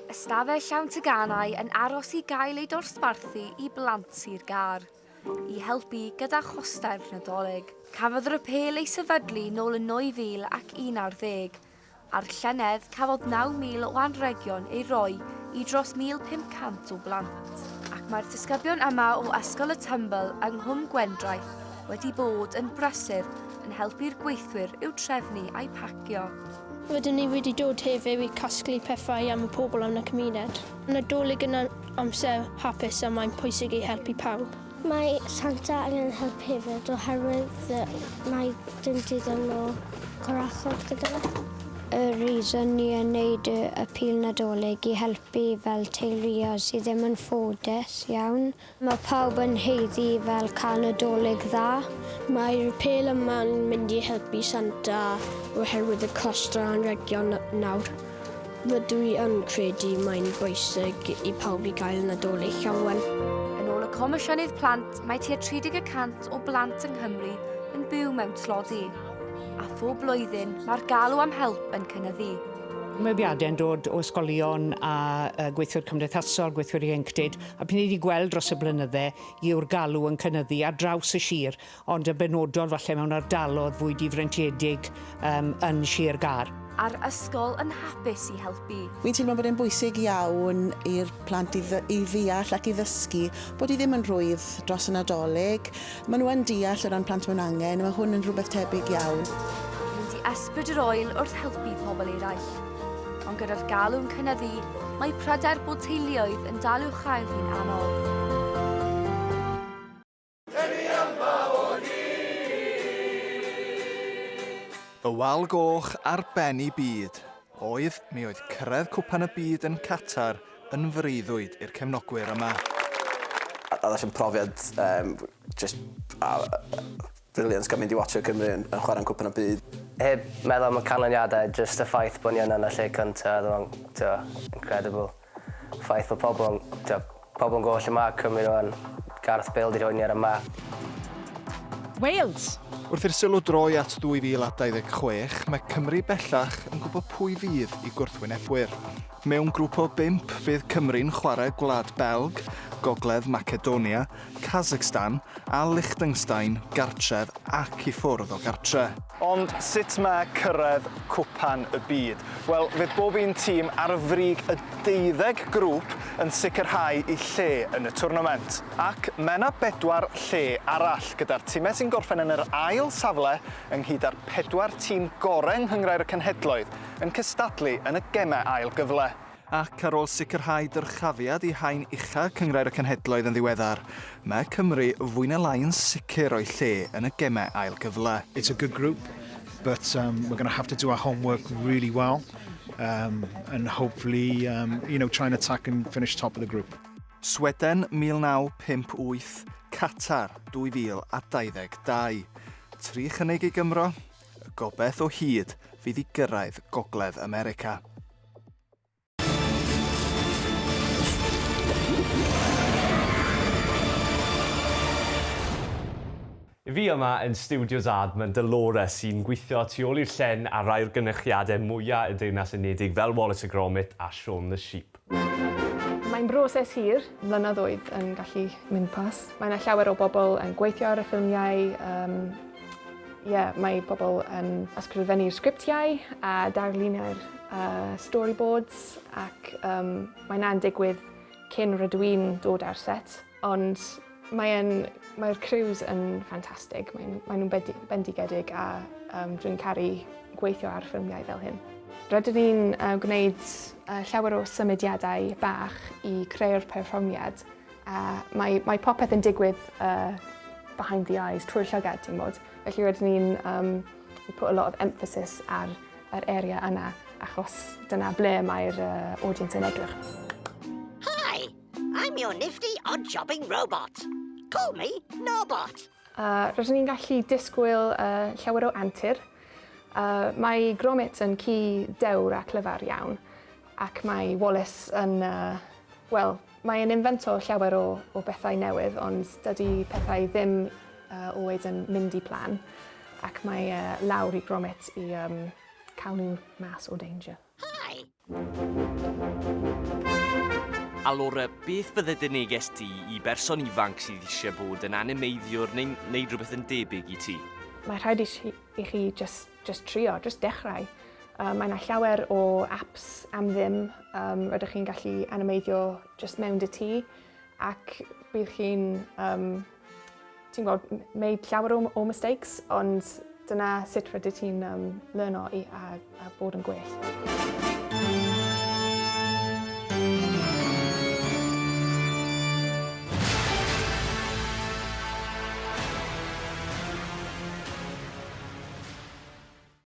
Ystafell llawn teganau yn aros i gael ei dosbarthu i blant Sir Gâr, i helpu gyda chostau'r Nadolig. Cafodd yr apêl ei sefydlu nôl yn 2011, a'r llynedd cafodd 9,000 o anrhegion eu rhoi i dros 1,500 o blant. Ac mae'r disgyblion yma o Ysgol y Tymbl yng Nghwm Gwendraeth wedi bod yn brysur yn helpu'r gweithwyr i'w trefnu a'u pacio. Rydyn ni wedi dod heddiw i casglu pethau am y pobl yn y cymuned. Nadolig yn amser hapus a mae'n pwysig i helpu pawb. Mae Santa angen help hefyd oherwydd mae dim digon o corachod gyda fe. Y reason ni yn neud y apêl Nadolig i helpu fel teuluoedd sydd ddim yn ffodus iawn. Mae pawb yn haeddu fel cael Nadolig dda. Mae'r apêl yma'n mynd i helpu Santa oherwydd y cost o'r anrhegion nawr. Rydw i yn credu mae'n bwysig i pawb i gael Nadolig llawen. Yn ôl y Comisiynydd Plant, mae tua 30 y cant o blant yng Nghymru yn byw mewn tlodi, a phob blwyddyn mae'r galw am help yn cynyddu. Ymweliadau'n dod o ysgolion a gweithwyr cymdeithasol, gweithwyr ieuenctid, a beth ni wedi gweld dros y blynydde yw'r galw yn cynyddu ar draws y sir, ond yn benodol falle mewn ardalodd fwy difreintiedig um, yn Sir Gâr. A'r ysgol yn hapus i helpu. Wi'n teimlo bod e'n bwysig iawn i'r plant i, i ddeall ac i ddysgu bod hi ddim yn rhwydd dros y Nadolig. Maen nhw yn deall o ran plant mewn angen, mae hwn yn rhywbeth tebyg iawn. Mynd i ysbryd yr oel wrth helpu pobl eraill. Ond gyda'r galw'n cynyddu, mae pryder bod teuluoedd yn dal i'w chael hi'n anodd. Y Wal Goch ar ben i byd. Oedd, mi oedd cyrraedd Cwpan y Byd yn Qatar yn freuddwyd i'r cefnogwyr yma. Oedd eisiau'n profiad um, just, uh, brilliant gael mynd i watcho Cymru yn, yn chwarae'n Cwpan y Byd. Heb meddwl am y canlyniadau, just y ffaith bod ni yna yn y lle cyntaf, oedd o'n incredible. Ffaith bod pobl yn, tio, pobl yn gwybod lle mae Cymru rwan, Gareth Bale 'di rhoi ni ar y map. Wales! Wrth i'r sylw droi at 2026, mae Cymru bellach yn gwybod pwy fydd eu gwrthwynebwyr. Mewn grŵp o bump, bydd Cymru'n chwarae Gwlad Belg, Gogledd Macedonia, Kazakhstan a Liechtenstein gartref ac i ffwrdd o gartre. Ond sut mae cyrraedd Cwpan y Byd? Wel, fydd bob un tîm ar frig y deuddeg grŵp yn sicrhau eu lle yn y twrnament. Ac mae yna bedwar lle arall, gyda'r timau sy'n gorffen yn yr ail safle ynghyd â'r pedwar tîm gorau yng Nghynghrair y Cenhedloedd yn cystadlu yn y gemau ail gyfle. Ac ar ôl sicrhau dyrchafiad i haen ucha Cynghrair y Cenhedloedd yn ddiweddar, mae Cymru fwy na lai yn sicr o'u lle yn y gemau ail gyfle. It's a good group, but um, we're going to have to do our homework really well and hopefully um, you know, try and attack and finish top of the group. Sweden 1958, Qatar 2022. Tri chynnig i Gymro, y gobaith o hyd fydd i gyrraedd Gogledd America. I fi yma yn Stiwdios Aardman, Dolores sy'n gweithio tu ôl i'r llen ar rai o'r gynyrchiadau mwya' y Deyrnas Unedig fel Wallace a Gromit a Shaun the Sheep. Mae'n broses hir, mlynyddoedd yn gallu mynd pas. Mae yna llawer o bobl yn gweithio ar y ffilmiau, um, yeah, mae pobl yn ysgrifennu'r sgriptiau a darlunio'r uh, storyboards ac um, mae yna'n digwydd cyn rydw i'n dod ar set. Ond mae'n, mae'r crews yn ffantastig, mae'n, maen nhw'n bendigedig a um, dwi'n caru gweithio ar ffilmiau fel hyn. Rydyn ni'n uh, gwneud uh, llawer o symudiadau bach i creu'r perfformiad a mae, mae popeth yn digwydd uh, behind the eyes, trwy'r llygad, ti'n bod. Felly rydyn ni'n um, we put a lot of emphasis ar yr area yna achos dyna ble mae'r uh, audience yn edrych. Hi! I'm your nifty odd-jobbing robot. Call me Norbot. Uh, rydyn ni'n gallu disgwyl uh, llawer o antur. Uh, mae Gromit yn ci dewr a clyfar iawn, ac mae Wallace yn, uh, wel, mae'n invento llawer o, o bethau newydd, ond dydy pethau ddim uh, always yn mynd i plan, ac mae uh, lawr i Gromit i um, cael nhw mas o danger. Hi! A Laura, beth fydde dy neges di i berson ifanc sydd eisiau bod yn animeiddiwr neu wneud rhywbeth yn debyg i ti? Mae rhaid i chi, i chi just, just trio, just dechrau. Mae yna llawer o apps am ddim um, rydych chi'n gallu animeiddio just mewn dy tŷ ac bydd chi'n, um, ti'n gwybod, made llawer o, o mistakes, ond dyna sut rydych ti'n um, learno i, a, a bod yn gwell.